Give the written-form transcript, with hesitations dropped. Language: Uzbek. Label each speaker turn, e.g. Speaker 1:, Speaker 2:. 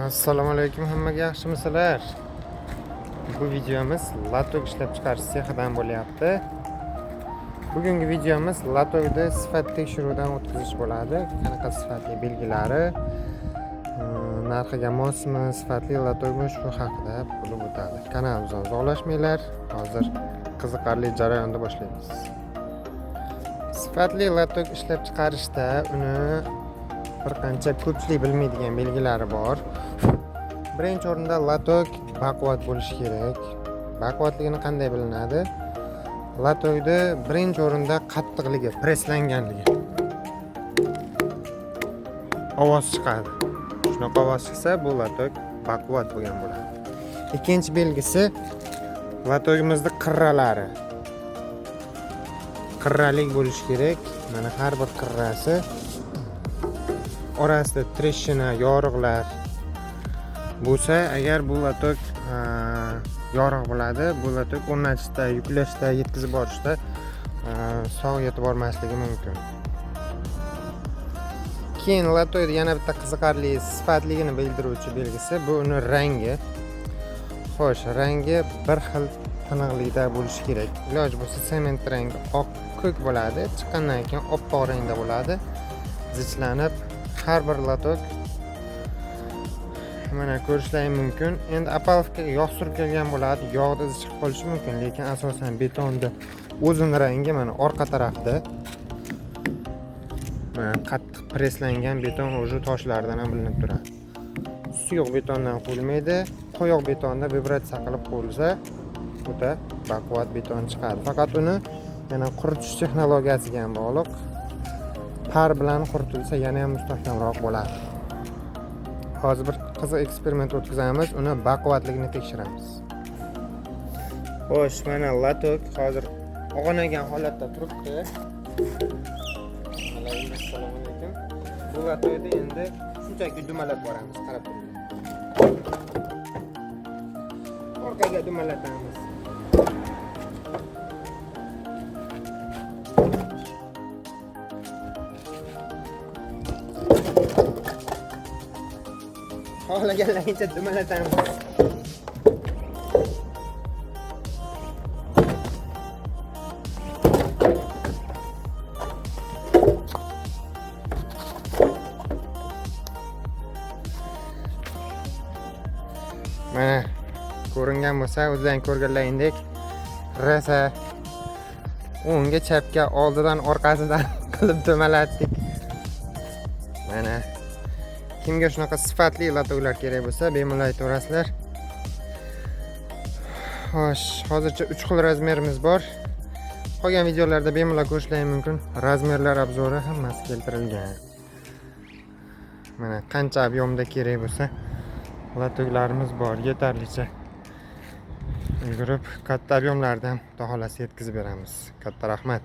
Speaker 1: Assalomu alaykum hammaga, yaxshimisizlar? Bu videomiz latok ishlab chiqarish sexidan bo'lyapti. Bugungi videomiz latokni sifat tekshiruvidan o'tkazish bo'ladi. Qanaqa sifatli belgilari, narxiga mosmi, sifatli latokmi, shu haqida bo'lib o'tadi. Kanalimizdan uzoqlashmanglar. Hozir qiziqarli jarayonni boshlaymiz. Sifatli latok ishlab chiqarishda uni bir qancha ko'pchilik bilmaydigan belgilari bor. Birinchi o'rinda latok baquvvat bo'lishi kerak. Baquvvatligini qanday bilinadi? Latokni birinchi o'rinda qattiqligi, presslanganligi. Ovoz chiqadi. Shunaqa ovoz chiqsa, bu latok baquvvat bo'lgan bo'ladi. Ikkinchi belgisi latogimizning qirralari. Qirralik bo'lishi kerak. Mana har bir qirrasi orasida treshina, yoriqlar bo'lsa, agar bu latok yoriq bo'ladi, bu latok o'rnatishda, yuklashda, yetkazib borishda sog' yetib bormasligi mumkin. Keyin latokni yana bitta qiziqarli sifatligini bildiruvchi belgisi bu uni rangi. Xo'sh, rangi bir xil tiniqlikda bo'lishi kerak. Iloji bo'lsa sement rangi oq ko'k bo'ladi, chiqqandan keyin oppoq rangda bo'ladi. Zichlanib har bir latok mana ko'rishlaring mumkin. Endi opalovkaga yog' surkalgan bo'ladi, yog'da izi chiqib qolishi mumkin, lekin asosan betonni o'zini rangi mana orqa tarafida mana qattiq presslangan beton уже toshlardan ham bilinib turadi. Suyuq betondan qo'yilmaydi, quyuq betonda vibratsiya qilib qo'yilsa o'ta baquvvat beton chiqadi. Faqat uni yana quritish texnologiyasiga ham bog'liq. Par bilan quritilsa yana ham mustahkamroq bo'ladi. Hozir bir qiziq eksperiment o'tkazamiz, uni baquvvatligini tekshiramiz. Xo'sh, mana latok hozir og'anagan holatda turibdi. Assalomu alaykum. Bu latokni endi shunchaki dumalab boramiz, qarab turinglar. Orqaga dumalatamiz. Xohlaganlaricha dumalatamiz. Mana ko'ringan bo'lsa, o'zlaring ko'rganlaringdek rosa o'ngga, chapga, oldidan, orqasidan qilib dumalatdik. Mana kimga shunaqa sifatli latoklar kerak bo'lsa, bemalol aytaverasizlar. Xo'sh, hozircha 3 xil razmerimiz bor. Qolgan videolarda bemalol ko'rishlaring mumkin. Razmerlar obzori hammasi keltirilgan. Mana qancha ob'yomda kerak bo'lsa latoklarimiz bor, yetarlicha. Ulgurib katta ob'yomlarda ham xudo xolasa yetkazib beramiz. Katta rahmat.